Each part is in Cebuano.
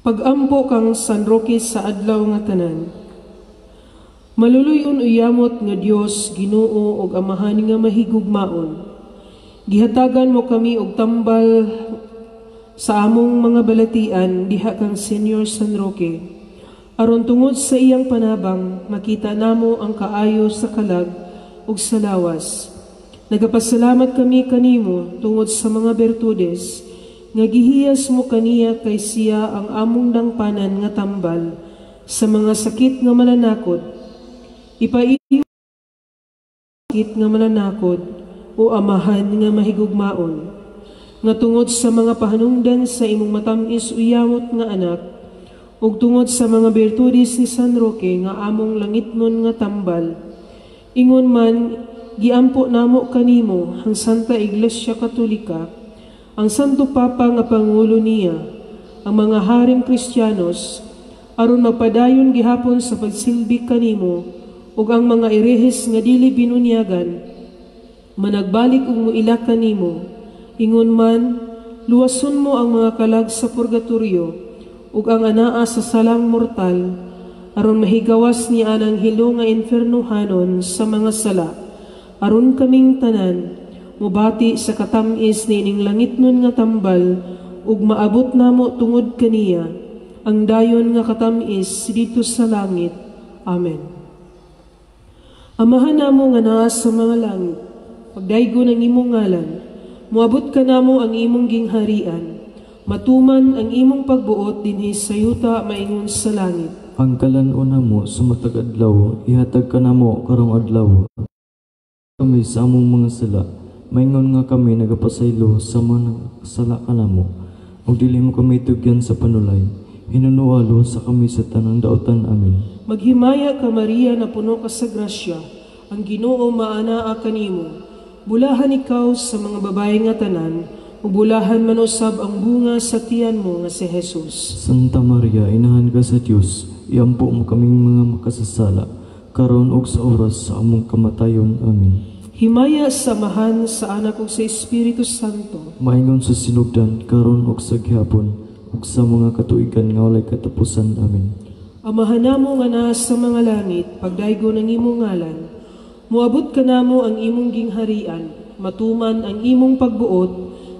Pagampo kang San Roque sa adlaw nga tanan. Maluluy-on uyamot nga Dios, Ginoo ug Amahan nga mahigugmaon. Gihatagan mo kami og tambal sa among mga balatian diha kang Senyor San Roque. Aron tungod sa iyang panabang, makita namo ang kaayo sa kalag ug sa lawas. Nagapasalamat kami kanimo tungod sa mga bertudes nga gihiyas mo kaniya kay siya ang among dangpanan nga tambal sa mga sakit nga mananakod. Ipaiyo sakit nga mananakod o Amahan nga mahigugmaon, nga tungod sa mga pahanungdan sa imong matamis uyamot nga anak, ug tungod sa mga bertudes ni San Roque nga among langitnon nga tambal, ingon man giampo namo kanimo ang Santa Iglesia Katolika, ang Santo Papa nga Pangulo niya, ang mga haring Kristiyanos, aron magpadayon gihapon sa pagsilbi kanimo, ug ang mga erehes nga dili binunyagan, managbalik ug moila kanimo. Ingon man, luwason mo ang mga kalag sa purgatorio, ug ang anaa sa salang mortal, aron mahigawas niya ang hilo nga infernohanon sa mga sala, aron kaming tanan mubati sa katamis niining langitnon nga tambal, ug maabot namo tungod kaniya ang dayon nga katamis dito sa langit. Amen. Amahan namo nga naa sa mga langit, pagdaygon ang imong ngalan, moabot kanamo ang imong gingharian, matuman ang imong pagbuot dinhi sa yuta maingon sa langit. Ang kalan-on namo sa matag adlaw, ihatag kanamo karong adlaw. Kami sa among mga sala, maingon nga kami nagapasaylo sa mga sala kanamo, ug dili mo kami tugyan sa panulay, hinunualo sa kami sa tanang daotan. Amen. Maghimaya ka, Maria, na puno ka sa grasya, ang Ginoo maanaa kanimo. Bulahan ikaw sa mga babae nga tanan, ug bulahan man usab ang bunga sa tiyan mo nga si Jesus. Santa Maria, inahan ka sa Dios, iampo mo kaming mga makasasala, karon ug sa oras sa among kamatayon. Amen. Himaya sa Amahan, sa Anak ug sa Espiritu Santo. Maingon sa sinugdan, karon ug sa gihapon, ug sa mga katuigan nga walay katapusan. Amen. Amahan namo nga naa sa mga langit, pagdaygon ang imong ngalan, moabot kanamo ang imong gingharian, matuman ang imong pagbuot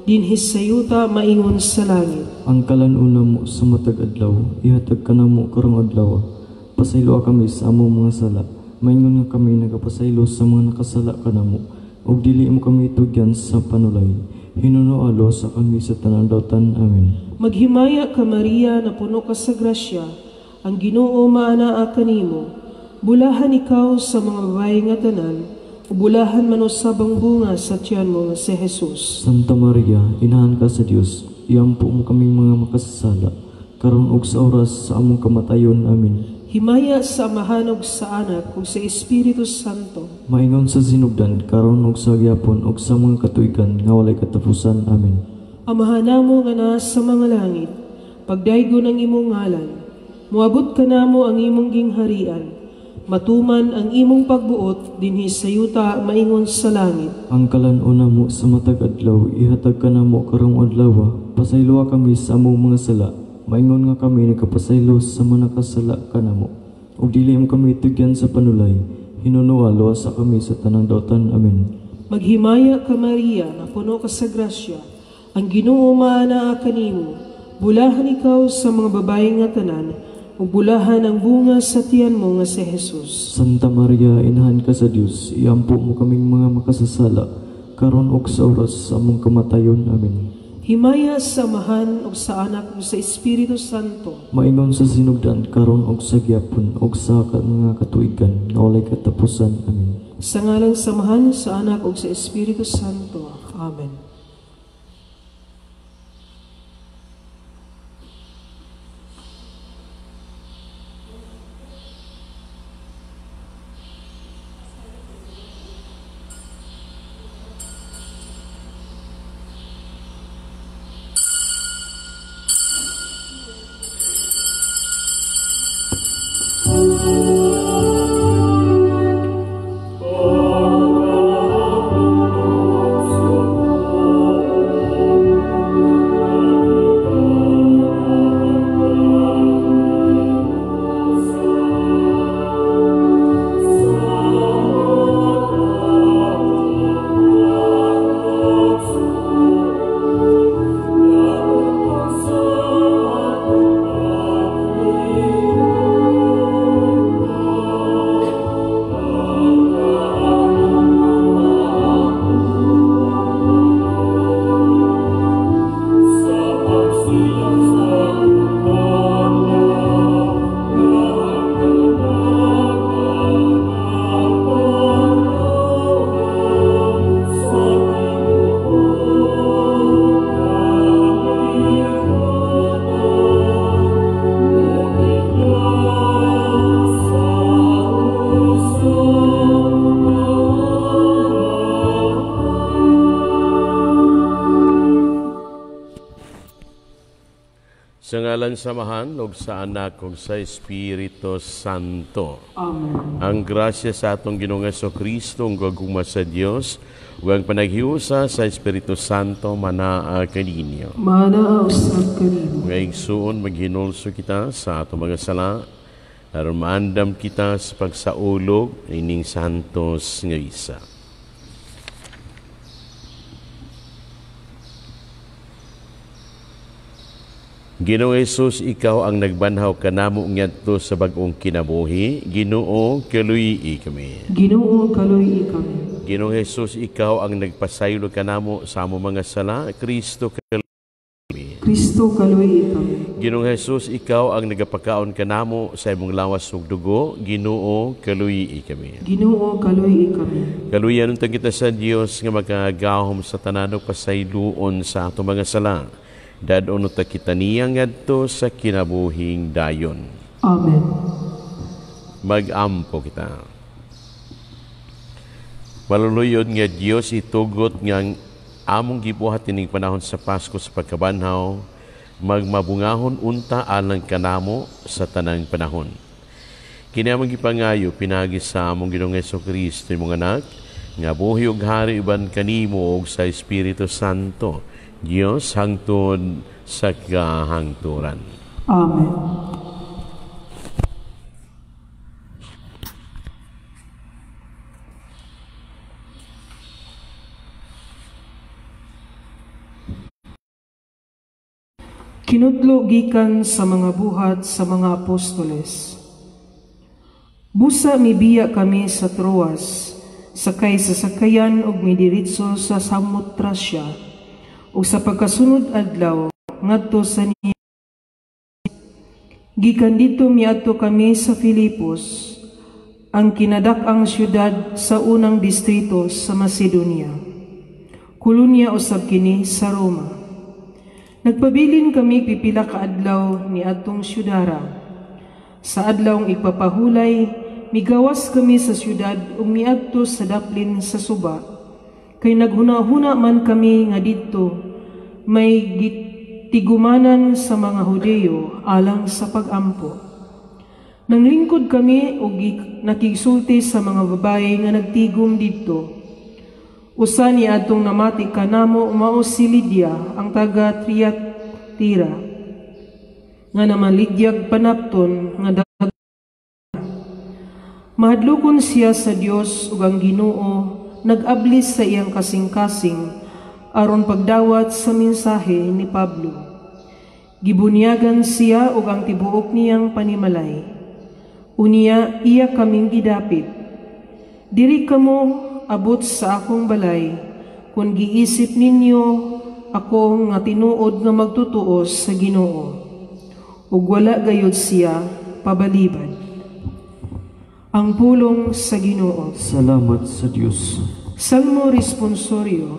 dinhi sa yuta maingon sa langit. Ang kalan-on namo sa matag adlaw, ihatag kanamo karong adlaw. Pasayloa kami sa among mga sala, maingon nga kami nagapasaylo sa mga nakasala kanamo, ug dili mo kami tugyan sa panulay, hinunoalo sa kami sa tanang dautan. Amen. Maghimaya ka, Maria, na puno ka sa grasya, ang Ginoo maanaa kanimo. Bulahan ikaw sa mga babae nga tanan, ug bulahan man usab ang bunga sa tiyan mo nga si Jesus. Santa Maria, inahan ka sa Dios, iampo mo kaming mga makasasala, karon ug sa oras sa among kamatayon. Amen. Himaya sa Amahan ug sa Anak ug sa Espiritu Santo. Maingon sa sinugdan, karon ug sa gihapon ug sa mga katuigan nga walay katapusan. Amen. Amahan namo nga naa sa mga langit, pagdaygon ang imong ngalan, moabot kanamo ang imong gingharian, matuman ang imong pagbuot dinhi sa yuta maingon sa langit. Ang kalan-on namo sa matag adlaw, ihatag kanamo karong adlaw. Pasayloa kami sa among mga sala, maingon nga kami nagapasaylo sa mga nakasala kanamo, ug dili mo kami tugyan sa panulay, hinunoa sa kami sa tanang dautan. Amen. Maghimaya ka, Maria, na puno ka sa grasya, ang Ginoo maanaa kanimo. Bulahan ikaw sa mga babae nga tanan, ug bulahan ang bunga sa tiyan mo nga si Jesus. Santa Maria, inahan ka sa Dios, iampo mo kaming mga makasasala, karon ug sa oras sa among kamatayon. Amen. Himaya sa Amahan ug sa Anak ug sa Espiritu Santo. Maingon sa sinugdan, karon ug sa gihapon ug sa mga katuigan nga walay katapusan. Amen. Sa ngalan sa Amahan, sa Anak ug sa Espiritu Santo. Amen. Ngalan sa Amahan, ug sa Anak, ug sa Espiritu Santo. Amen. Ang grasya sa atong Ginoong Hesukristo, ang gugma sa Dios, ug ang panaghiusa sa Espiritu Santo manaa kaninyo. Manaa usab kanimo. Mga igsuon, maghinulso kita sa atong mga sala, aron maandam kita sa pagsaulog ining santos nga isa. Ginoong Hesus, ikaw ang nagbanhaw kanamo ngadto sa bag-ong kinabuhi. Ginoo, kaluyi kami. Ginoo, kaluyi kami. Ginoong Hesus, ikaw ang nagpasaylo kanamo sa among mga sala. Kristo, kaluyi kami. Kristo, kaluyi kami. Ginoong Hesus, ikaw ang nagapakaon kanamo sa imong lawas ug dugo. Ginoo, kaluyi kami. Ginoo, kaluyi kami. Kaluyan unta kita sa Dios nga makagahom sa tanan ug pasayloon sa atong mga sala. Dad-on ta kita niya ngadto sa kinabuhing dayon. Amen. Mag-ampo kita. Maluluyod nga Dios, itugot nga among gibuhat ining panahon sa Pasko sa pagkabanhaw, magmabungahon unta alang kanamo sa tanang panahon. Kini among gipangayo pinaagi sa among Ginoong Hesukristo, imong anak, nga buhi ug hari uban kanimo ug sa Espiritu Santo, Diyos hangtod sa kahangturan. Amen. Kinudlo gikan sa mga buhat sa mga apostoles. Busa mibiya kami sa Troas, sakay sa sakayan ug midiritso sa Samotracia, ug sa pagkasunod adlaw ngadto sa niya. Gikan didto miadto kami sa Filipos, ang kinadak-ang syudad sa unang distrito sa Macedonia. Kolonya usab kini sa Roma. Nagpabilin kami pipila ka adlaw ni adtong syudara. Sa adlawng igpapahulay, migawas kami sa syudad ug miadto sa daplin sa suba. Kay naghuna-huna man kami nga didto may gitigumanan sa mga Hudeyo alang sa pag-ampo. Nanglingkod kami og nakigsulti sa mga babae nga nagtigom didto. Usa ni adtong namati kanamo mao si Lydia, ang taga Thyatira, nga namaligyag panapton nga mahadlokon siya sa Dios ug ang Ginoo nag-ablis sa iyang kasing-kasing aron pagdawat sa mensahe ni Pablo. Gibunyagan siya ug ang tibuok niyang panimalay. Unya iya kaming gidapit. Diri kamo abot sa akong balay, kun giisip ninyo ako nga tinuod nga magtutuos sa Ginoo. Ug wala gayud siya pabalibad. Ang pulong sa Ginoo. Salamat sa Dios. Salmo responsorio.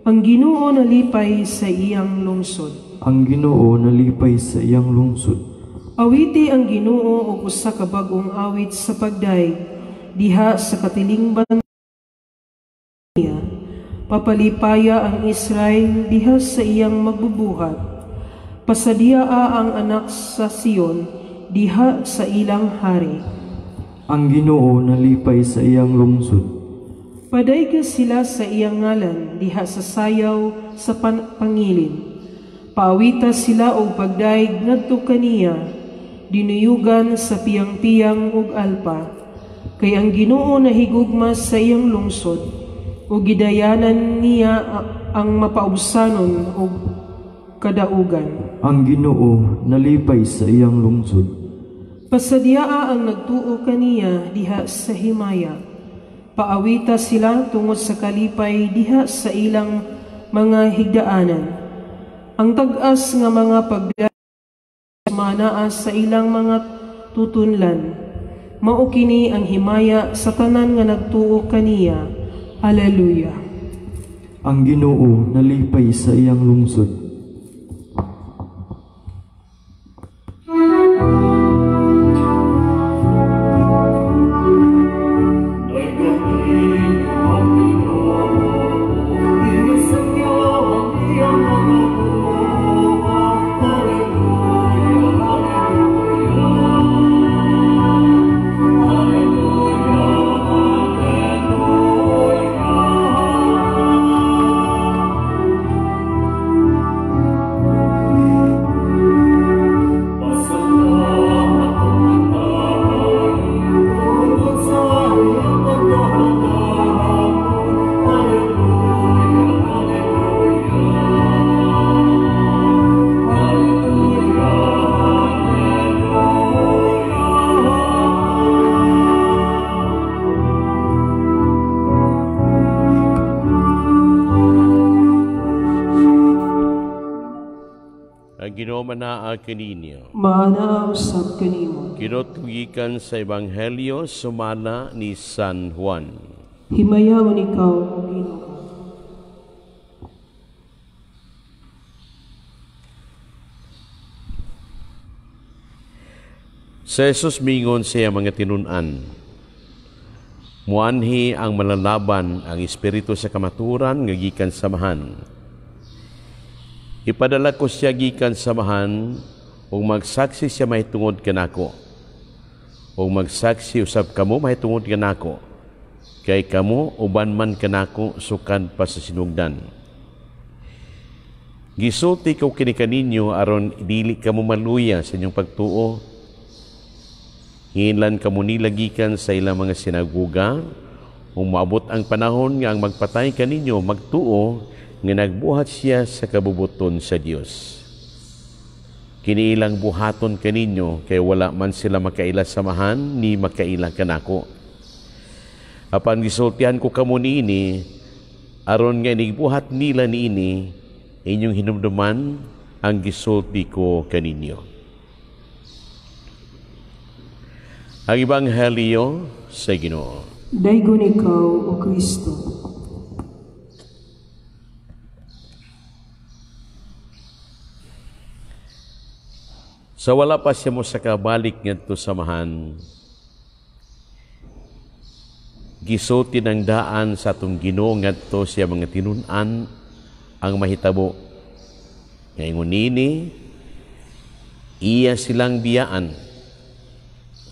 Ang Ginoo nalipay sa iyang lungsod. Ang Ginoo nalipay sa iyang lungsod. Awiti ang Ginoo og usa ka bag-ong awit sa pagdayeg diha sa katilingban niya. Papalipaya ang Israel diha sa iyang magbubuhat. Pasadiaa ang anak sa Sion diha sa ilang hari. Ang Ginoo nalipay sa iyang lungsod. Padayga sila sa iyang ngalan diha sa sayaw sa pangilin. Paawita sila og pagdayeg ngadto kaniya, dinuyugan sa piyang-piyang ug alpa. Kay ang Ginoo nahigugma sa iyang lungsod, ug gidayanan niya ang mapaubsanon og kadaugan. Ang Ginoo nalipay sa iyang lungsod. Pasadiaa ang nagtuo kaniya diha sa himaya. Paawita sila tungod sa kalipay diha sa ilang mga higdaanan. Ang tag-as nga mga pagdayeg manaa sa ilang mga tutunlan. Mao kini ang himaya sa tanan nga nagtuo kaniya. Alleluia. Ang Ginoo nalipay sa iyang lungsod. Hallelujah. Maana kaninyo. Maana usab kanimo. Kinutugikan sa Ebanghelyo sumala ni San Juan. Himayaon ikaw, O Ginoo. Sa Jesus mingon siya mga tinun-an, muanhi ang malalaban ang espiritu sa kamaturan nga gikan samahan. Ipadala ko siya gikan samahan ug magsaksi siya mahitungod kanako. Ug magsaksi usab kamo mahitungod kanako. Kay kamo uban man kanako sukad pa sa sinugdan. Gisulti ko kini kaninyo aron dili kamo maluya sa inyong pagtuo. Hinlan kamo nila gikan sa ilang mga sinaguga, umaabot ang panahon nga ang magpatay kaninyo magtuo nga nagbuhat siya sa kabubuton sa Dios. Kini ilang buhaton kaninyo kay wala man sila makaila samahan ni makaila kanako. Apan gisultihan ko kamo niini aron nga inigbuhat nila niini inyong hinumduman ang gisulti ko kaninyo. Ang Ebanghelyo sa Ginoo. Daygon ikaw, O Kristo. Sa wala pa siya mo sa kabalik ngadto samahan, gisulti ng daan sa atong Ginoo ngadto siya mga tinun-an ang mahitabo. Ngayon nini, iya silang biyaan.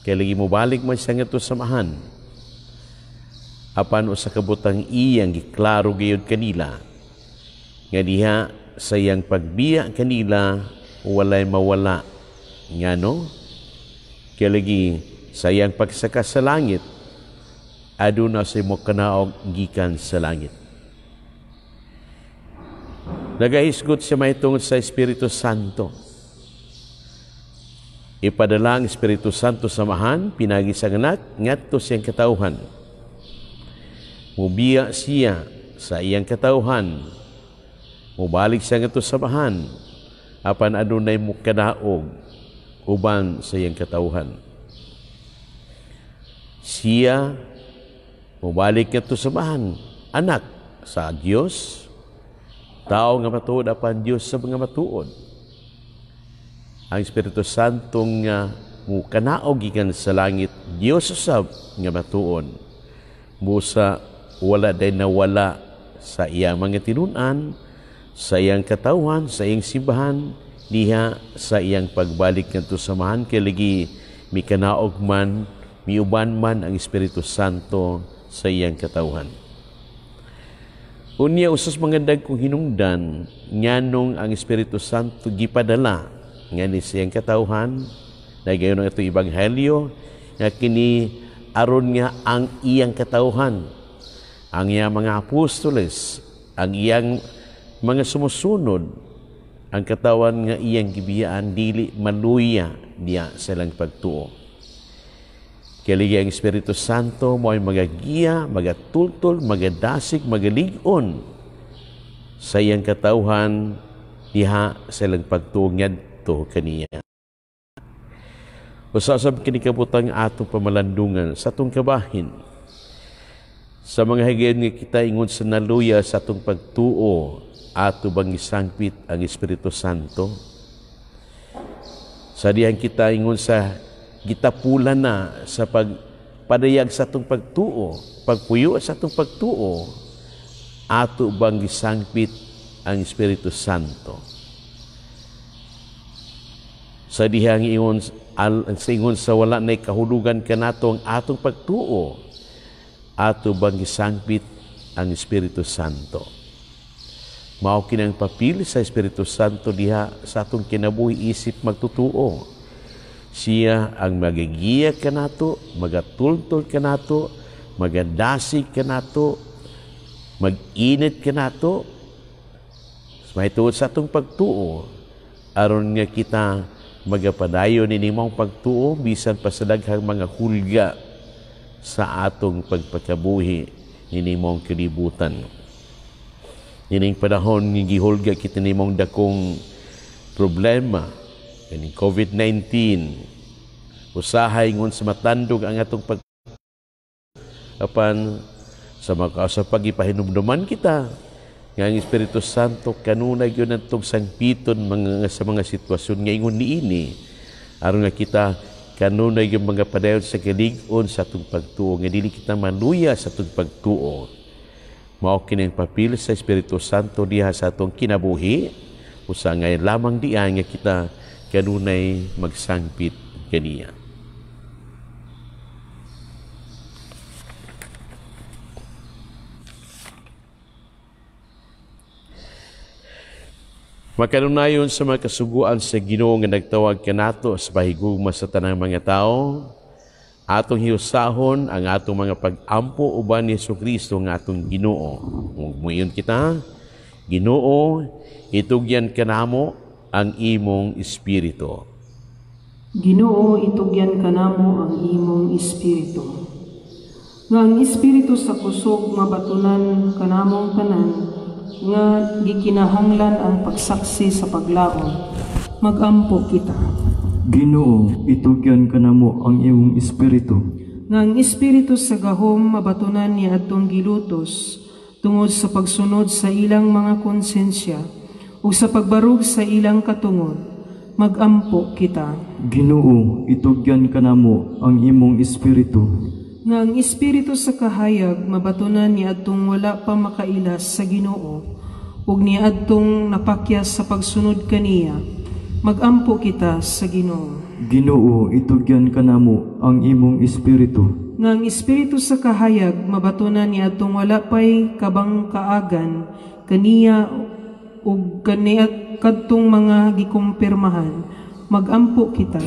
Kaya lagi mo balik man siya ngadto samahan. Apan usa ka butang iyang giklaro gayud kanila, nga diha sa iyang pagbiya kanila walay mawala. Ngano? Kaya lagi sa iyang pagsaka sa langit, aduna sa imo kanaog gikan sa langit. Nagahisgot siya mahitungod sa Espiritu Santo. Ipadala ang Espiritu Santo samahan, pinagi sa anak, ngadto siyang katawhan. Mubiya siya sa iyang katawhan. Mubalik siya ngadto samahan, apan adunay mukadaog uban sa iyang katawhan. Siya mubalik ngadto samahan, anak sa Dios, tao nga matuod apan Dios sa mga matuod. Ang Espiritu Santo nga mukanaog gikan sa langit, Dios usab nga matuon. Busa wala day nawala sa iyang mga tinun-an, sa iyang katawhan, sa iyang simbahan, diha sa iyang pagbalik ngadto samahan, kay lagi mikanaog man, miuban man ang Espiritu Santo sa iyang katawhan. Unya usas mga dagkong hinungdan nganong ang Espiritu Santo gipadala ngani sa iyang katawhan, nagayon ang itong Ebanghelyo nga kini aron nga ang iyang katawhan, ang iyang mga apostoles, ang iyang mga sumusunod, ang katawan nga iyang gibiyaan dili maluya diya sa ilang pagtuo. Kaya ligi ang Espiritu Santo mo'y magagiya, magatultol, magadasig, magalig-on sa iyang katawhan diha sa ilang pagtuo ngadto kaniya. Usasab kini kabutang atong pamalandungan sa atong kabahin. Sa mga higayon nga kita ingon sa naluya sa atong pagtuo, ato bang isangpit ang Espiritu Santo? Sa dihang kita ingon sa gitapulan na sa pagpadayag sa atong pagtuo, pagpuyo sa atong pagtuo, ato bang gisangpit ang Espiritu Santo? Sa dihang ingon, ingon sa wala na'y kahulugan kanato ang atong pagtuo, ato bang gisangpit ang Espiritu Santo? Mao kinang papel sa Espiritu Santo diha sa atong kinabuhi isip magtutuo. Siya ang magigiya kanato, magatultol kanato, magadasig kanato, mag-init kanato. Mahitungod sa atong pagtuo, aron nga kita magapadayon ini mong pagtuo bisan pa sa daghang mga hulga sa atong pagpakabuhi nimong kalibutan. Nining panahon nga gihulga kita nimong dakong problema, Kaning COVID-19, usahay ngon sa matandog ang atong pag apan sa sa pagipahinumduman kita nga ang Espiritu Santo kanunay gyud natong sangpiton mga sa mga sitwasyon nga ingon niini, aron nga kita kanunay gyud mga padayon sa kalig-on sa atong pagtuo, nga dili kita maluya sa atong pagtuo. Mao kini ang papel sa Espiritu Santo diha sa atong kinabuhi, usa ngay lamang diha nga kita kanunay magsangpit kaniya. Makanunayon sa mga kasuguan sa Ginoo nga nagtawag kanato sa pahigugma sa tanang mga tao, atong hiusahon ang atong mga pag-ampo uban ni Hesukristo nga atong Ginoo. Muingon kita, Ginoo, itugyan kanamo ang imong espiritu. Ginoo, itugyan kanamo ang imong espiritu. Nga ang espiritu sa kusog mabatunan kanamong tanan, nga gikinahanglan ang pagsaksi sa paglaom. Magampo kita. Ginoo, itugyan kanamo ang imong espiritu. Nga ang espiritu sa gahom mabatunan ni atong gilutos tungod sa pagsunod sa ilang mga konsensya ug sa pagbarug sa ilang katungod. Magampo kita. Ginoo, itugyan kanamo ang imong espiritu. Nga ang espiritu sa kahayag mabatunan ni adtong wala pa makailas sa Ginoo ug ni adtong napakyas sa pagsunod kaniya. Magampo kita sa Ginoo. Ginoo, itugyan kanamo ang imong espiritu. Nga ang espiritu sa kahayag mabatunan ni adtong wala pay kabangkaagan kaniya ug kaniya kadtong mga gikumpirmahan. Magampo kita.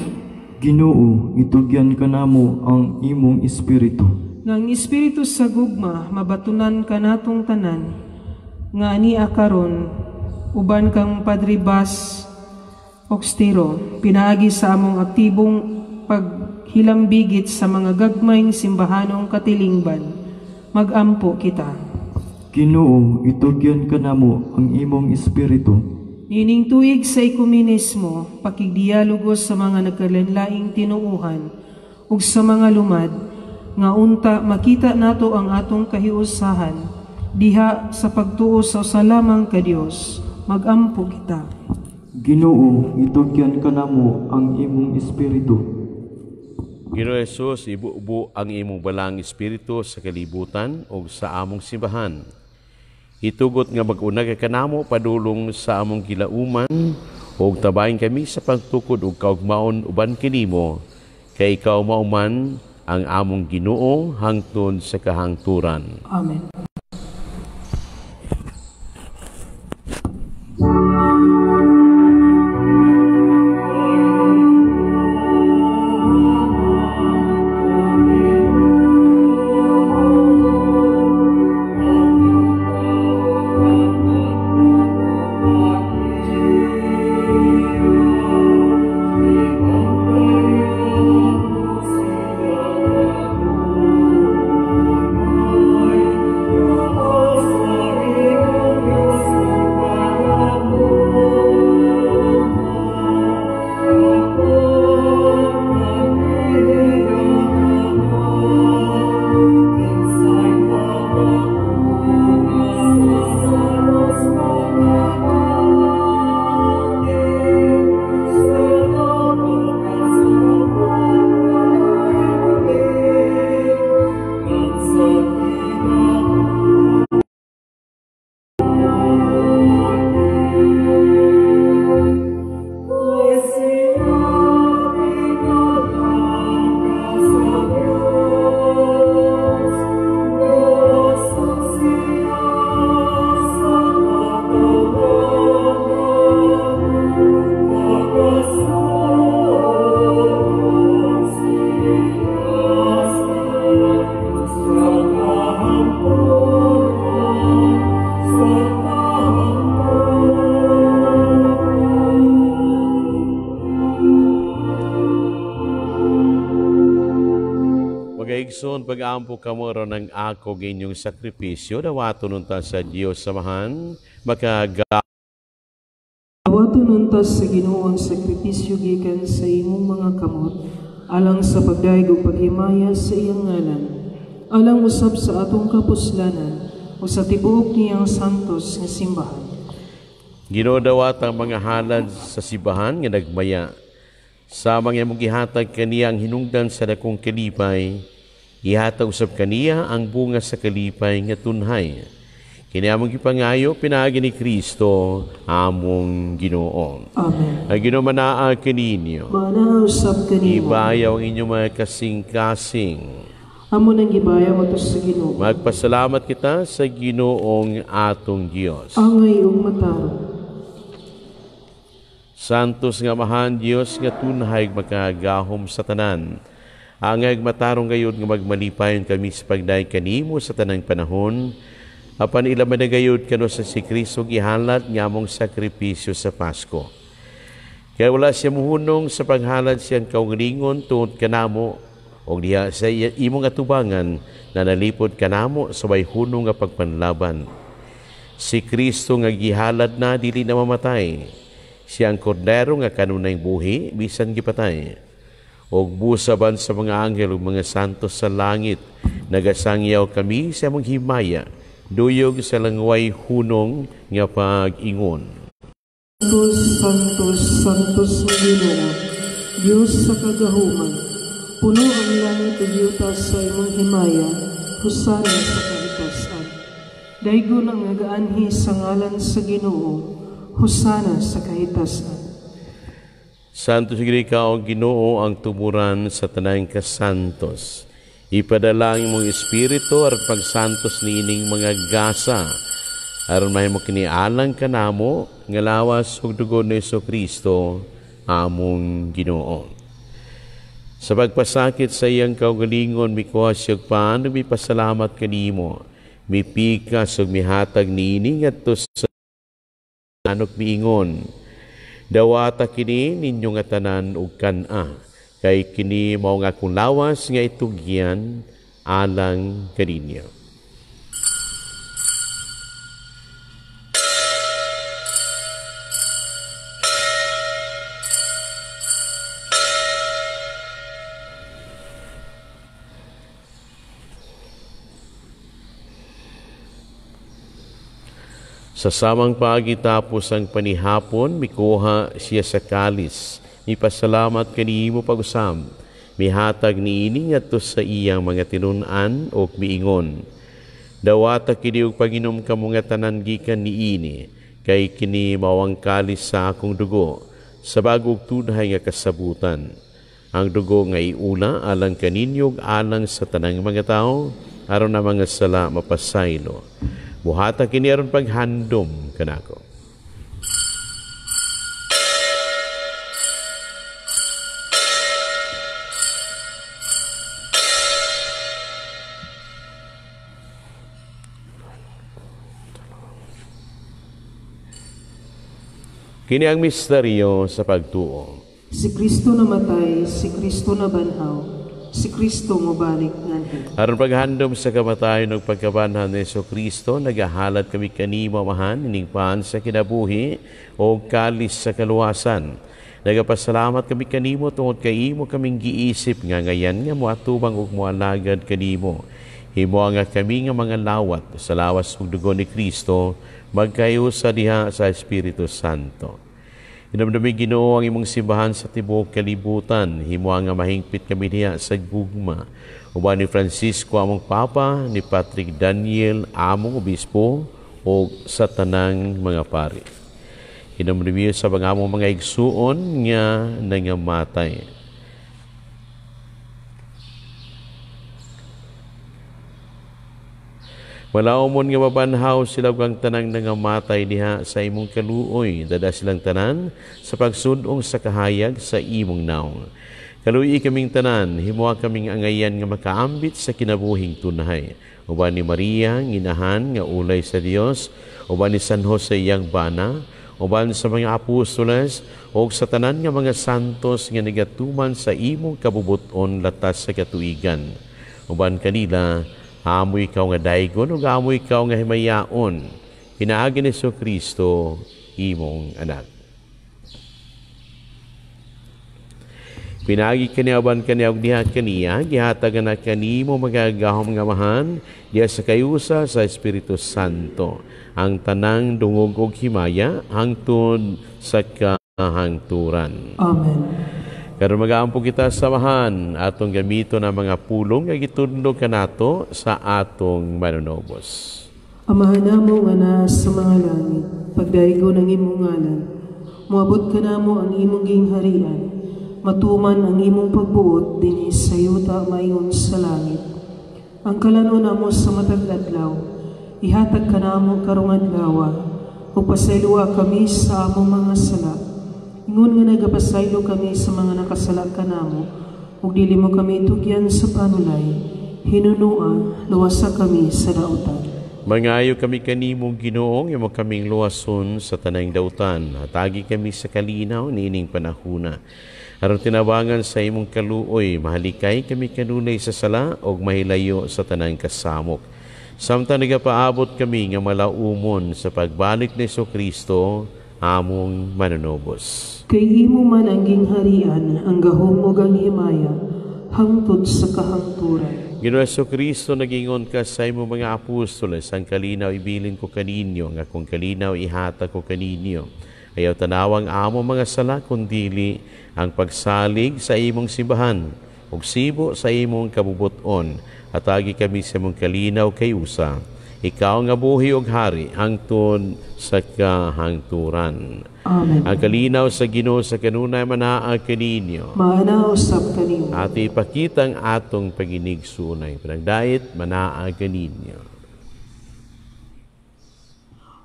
Ginoo, itugyan kanamo ang imong espiritu. Nga ang espiritu sa gugma mabatunan kanatong tanan nga ania karon uban kang Padre Bas Oxtero pinaagi sa among aktibong paghilambigit sa mga gagmayng simbahanong katilingban. Magampo kita. Ginoo, itugyan kanamo ang imong espiritu. Nining tuig sa ekumenismo, pakigdialogo sa mga nagkalainlaing tinuohan ug sa mga lumad, nga unta makita nato ang atong kahiusahan diha sa pagtuo sa usa lamang ka Dios. Magampo kita. Ginoo, itugyan kanamo ang imong espiritu. Ginoo Jesus, ibubo ang imong balang espiritu sa kalibutan ug sa among simbahan. Itugot nga mag-una ka kanamo padulong sa among gilauman ug tabahin kami sa pagtukod ug kaugmaon uban kinimo, kay ikaw mauman ang among Ginoo hangtod sa kahangturan. Amen. Igsoon, pag-aampo kamo ron ng ako inyong sakripisyo, dawaton unta sa Dios samahan, makaga. Dawaton Dawaton unta sa Ginoo ang sakripisyo gikan sa imong mga kamot, alang sa pagdayeg ug paghimaya sa iyang ngalan, alang usab sa atong kapuslanan o sa tibuok niyang santos nga simbahan. Ginoo, dawat ang mga halad sa simbahan nga nagmaya. Sa mga imong gihatag kaniya ang hinungdan sa dakong kalipay, ihatag usab kaniya ang bunga sa kalipay nga tunhay. Kini among gipangayo pinaagi ni Kristo among Ginoo. Amen. Ang Ginoo manaa kaninyo. Manaa usab kanimo. Ibayaw ang inyong mga kasing-kasing. Amo nang gibayaw ato sa Ginoo. Magpasalamat kita sa Ginoong atong Dios. Angay ug matarong. Santos nga Amahan, Dios nga tunhay makagahom sa tanan. Angay matarong gayud nga magmalipayon kami sa pagdayeg kanimo sa tanang panahon. Apan ilaman na gayud kano sa si Kristo gihalat nga among sakripisyo sa Pasko. Kaya wala siya muhunong sa paghalad siyang kaugalingon tungod kanamo og diha sa imong atubangan na nalipod kanamo sa way hunong nga pagpanlaban. Si Kristo nga gihalad na dili na mamatay. Siya ang kordero nga kanunay buhi bisan gipatay. Og busaban sa mga anghel ug mga santos sa langit, nagasangyaw kami sa among himaya, duyog sa langway hunong nga pag-ingon. Santos, Santos, Santos nga Ginoo, Dios sa kagahuman, puno ang langit ug yuta sa imong himaya, hosana sa kahitasan. Daygon ang nagaanhi sa ngalan sa Ginoo, hosana sa kahitasan. Santos ikaw ang Ginoo ang tuburan sa tanang kasantos. Ipadala ang imong espiritu aron pagsantos niining mga gasa, aron mahimo kini alang kanamo nga lawas ug dugo ni Hesukristo among Ginoo. Sa pagpasakit sa iyang kaugalingon, mikuha siya og pan ug mipasalamat kanimo, mipikas ug mihatag niini ngadto sa anok miingon, dawata kini ninyo nga tanan ug kan-a, kay kini mao nga akong lawas nga itugyan alang kaninyo. Sa samang pagitapos ang panihapon, mikuha siya sa kalis. Mipasalamat kanimo pag-usam. Mihatag niini ngadto sa iyang mga tinun-an ug miingon, dawata kini og panginom kamo nga tanan gikan niini, kay kini mao ang kalis sa akong dugo, sa bag-ong tunhay nga kasabutan. Ang dugo nga iula alang kaninyo ug alang sa tanang mga tawo, aron ang mga sala mapasaylo. Buhata kini aron paghandom kanako. Kini ang misteryo sa pagtuo. Si Kristo namatay, si Kristo nabanhaw, si Kristo mobalik nganhi. Aron paghandom sa kamatayon ug pagkabanhaw ni Hesukristo, nagahalad kami kanimo, Amahan, ining paan sa kinabuhi o kalis sa kaluwasan. Nagapasalamat kami kanimo tungod kay imo kaming giisip nga ngayan nga moatubang ug moalagad kanimo. Himo nga kami nga mga lawat sa lawas ug dugo ni Kristo, magkayusa diha sa Espiritu Santo. Hinumdumi Ginoo ang imong simbahan sa tibuok kalibutan. Himo nga mahingpit kami diha sa gugma. Uban ni Francisco among Papa, ni Patrick Daniel among obispo, o sa tanang mga pari. Hinumdumi sa mga among mga igsuon nga nangamatay. Malaumon nga mabanhaw sila ug ang tanang nangamatay diha sa imong kaluoy. Dada silang tanan sa pagsudong sa kahayag sa imong naong. Kaluoy kaming tanan, himoa kaming angayan nga makaambit sa kinabuhing tunhay. Uban ni Maria, nginahan nga ulay sa Dios, uban ni San Jose iyang bana, uban sa mga apostoles, ug sa tanan nga mga santos nga nagatuman sa imong kabubuton latas sa katuigan. Uban kanila, amoy ikaw nga daygon ug amoy ikaw nga himayaon. Pinaagi ni Hesukristo imong anak. Pinagi kaniaban kaniya ug diha kaniya, gihatagan na kanimo magagahom nga Amahan, diha sa kayusa sa Espiritu Santo. Ang tanang dungog og himaya hangtod sa kahangturan. Amen. Karon magaampo kita sa Amahan, atong gamiton ang mga pulong nga gitudlo kanato sa atong manunobos. Amahan namo nga naa sa mga langit, pagdaygon ang imong ngalan, moabot kanamo ang imong gingharian, matuman ang imong pagbuot dinhi sa yuta mayon sa langit. Ang kalanon namo sa matag adlaw, ihatag kanamo karong adlaw, ug pasayloa kami sa among mga sala. Ingon nga nagapasaylo kami sa mga nakasala kanamo, ug dili mo kami tugyan sa panulay, hinunua, luwasa kami sa dautan. Mangayo kami kanimong Ginoong, imo kaming luwason sa tanang dautan. Hatagi kami sa kalinaw niining panahuna. Aron tinabangan sa imong kaluoy, mahalikay kami kanunay sa sala ug mahilayo sa tanang kasamok. Samtang nagapaabot kami nga malaumon sa pagbalik ni Jesucristo, among manunobos. Kay imo man ang gingharian, ang gahom ug ang himaya, hangtod sa kahangturan. Ginoo Jesucristo, nagingon ka sa imong mga apostoles, ang kalinaw ibilin ko kaninyo, ang akong kalinaw ihatag ko kaninyo. Ayaw tanawang amo mga sala, kundili ang pagsalig sa imong simbahan, ug sibo sa imong kabubuton, atagi kami sa imong kalinaw kay usa. Ikaw nga buhi og hari, hangtod sa kahangturan. Amen. Ang kalinaw sa Ginoo sa kanunay manaa kaninyo. Maana usab kanimo. At ipakita ang atong paginigsunay. Panagdait, manaa kaninyo.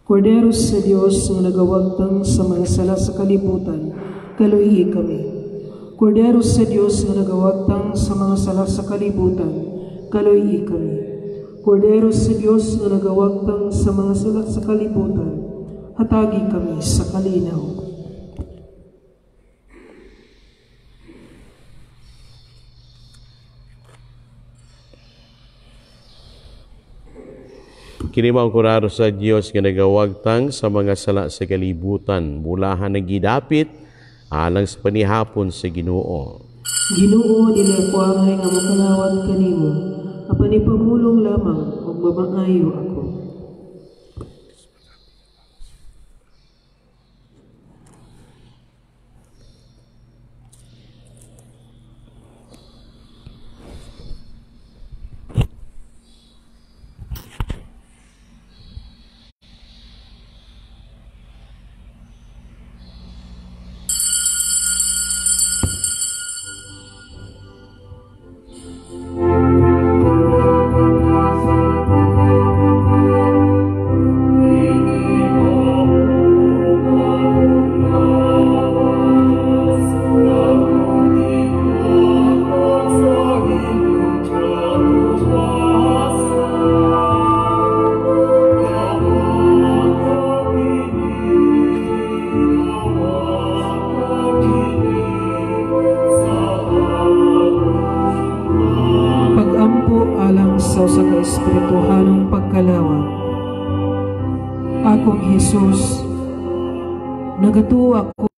Kordero sa Dios nga nagawagtang sa mga sala sa kalibutan, kaluyi kami. Kordero sa Dios nga nagawagtang sa mga sala sa kalibutan, kaluyi kami. Kordero sa Dios nga nagawagtang sa mga sala sa kalibutan, hatagi kami sa kalinaw. Kini mao ang kordero sa Dios nga nagawagtang sa mga sala sa kalibutan, bulahan ang gidapit alang sa panihapon sa Ginoo. Ginoo, dili ako angay nga mokalawat kanimo, apan ipamulong lamang ug mamaayo ako. Espirituhanong pagkalawat. Akong Hesus, nagatuo ako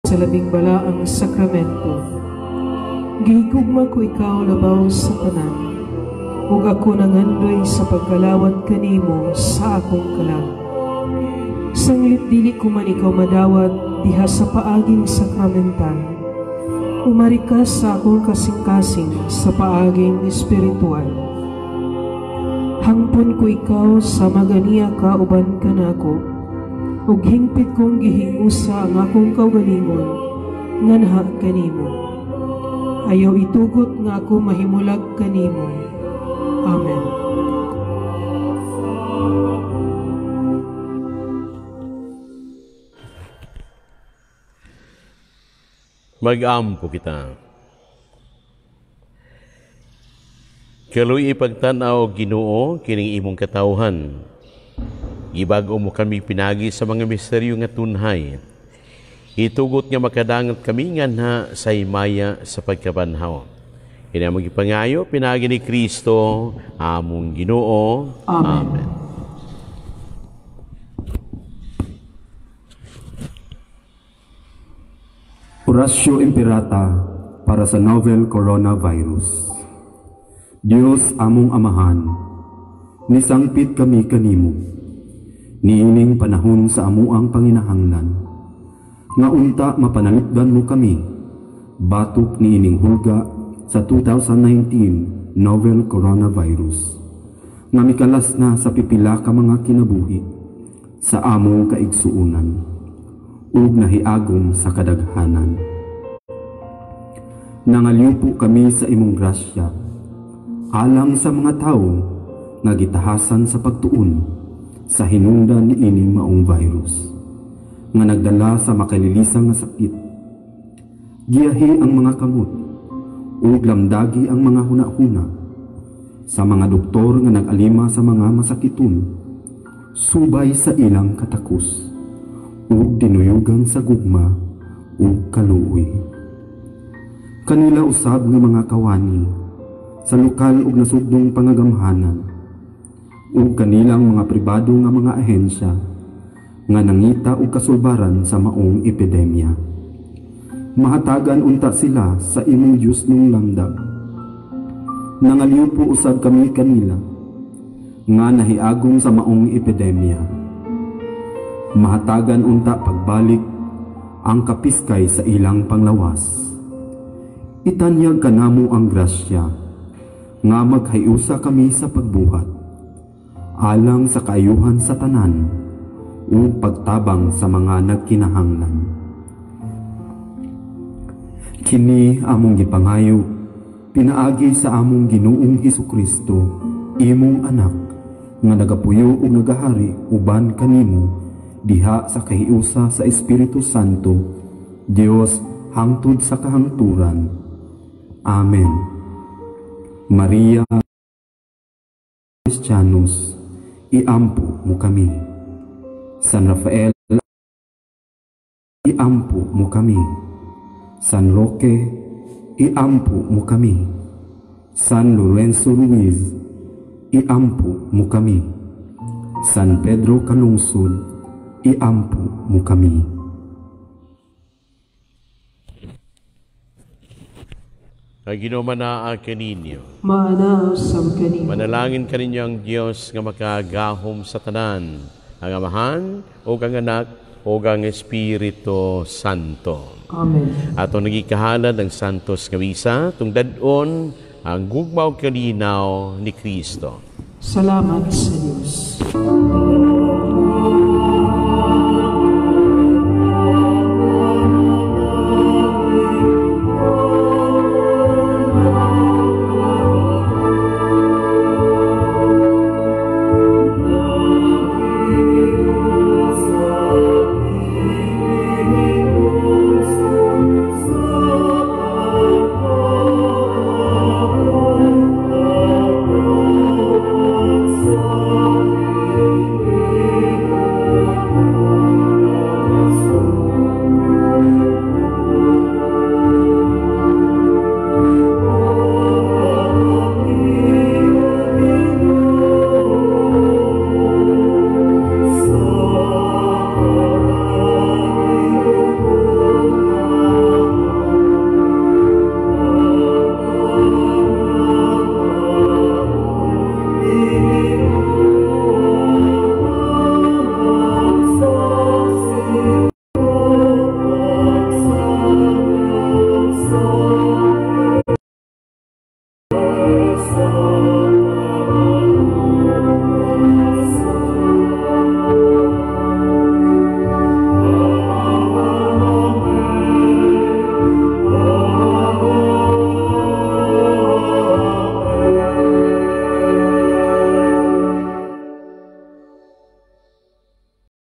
sa labing balaang sakramento. Gihigugma ko ikaw labaw sa tanan, ug ako nangandoy sa pagkalawat kanimo sa akong kalag. Sanglit dili ko man ikaw madawat diha sa paaging sakramental, umari ka sa akong kasing-kasing sa paaging espiritual. Hangpon ko ikaw sa maganiya ka uban kanako, ug hingpit kong gihingusa ang akong kaugalingon nganha kanimo. Ayaw itugot nga ako mahimulag kanimo. Amen. Mag-ampo kita. Kaluy ipagtan-aw Ginoo kining imong katawhan. Gibag-o mo kami pinagi sa mga misteryo nga tunhay. Itugot nga makadangat kami nganha sa himaya sa pagkabanhaw. Kini among gipangayo pinagi ni Kristo among Ginoo. Amen. Amen. Oratio Imperata para sa novel coronavirus. Dios among Amahan, nisangpit kami kanimo, niining panahon sa amuang panginahanglan, nga unta mapanalipdan mo kami, batok niining hulga sa 2019 novel coronavirus, nga mikalas na sa pipila ka mga kinabuhi sa among kaigsuonan ug nahiagom sa kadaghanan. Nangalyupo kami sa imong grasya, alang sa mga tawo nga gitahasan sa pagtuon sa hinungdan niining maong virus, nga nagdala sa makalilisang nga sakit. Giyahi ang mga kamot ug lamdagi ang mga hunahuna sa mga doktor nga nag-alima sa mga masakiton, subay sa ilang katakos ug dinuyugan sa gugma ug kaluoy. Kanila usab nga mga kawani sa lokal ug nasugdong pangagamhanan ug kanilang mga pribado nga mga ahensya nga nangita og kasulbaran sa maong epidemya. Mahatagan unta sila sa imong Dios nung lamdag. Nangalyupo usab kami kanila nga nahiagom sa maong epidemya. Mahatagan unta pagbalik ang kapiskay sa ilang panglawas. Itanyag kanamo ang grasya nga maghiusa kami sa pagbuhat alang sa kaayuhan sa tanan ug pagtabang sa mga nagkinahanglan. Kini among gipangayo pinaagi sa among Ginoong Hesukristo, imong anak, nga nagapuyo ug nagahari uban kanimo diha sa kahiusa sa Espiritu Santo, Dios hangtod sa kahangturan. Amen. Maria Cristianos, iampo mo kami. San Rafael, iampo mo kami. San Roque, iampo mo kami. San Lorenzo Ruiz, iampo mo kami. San Pedro Calungsod, iampo mo kami. Ang Ginoo manaa kaninyo. Maanaa usab kaninyo. Manalangin kaninyo ang Dios nga makagahom sa tanan, ang Amahan ug ang Anak ug ang Espiritu Santo. Amen. Ato nagikahalad ang Santos nga Misa, tungdad-on ang gugma ug kalinaw ni Kristo. Salamat sa Dios. So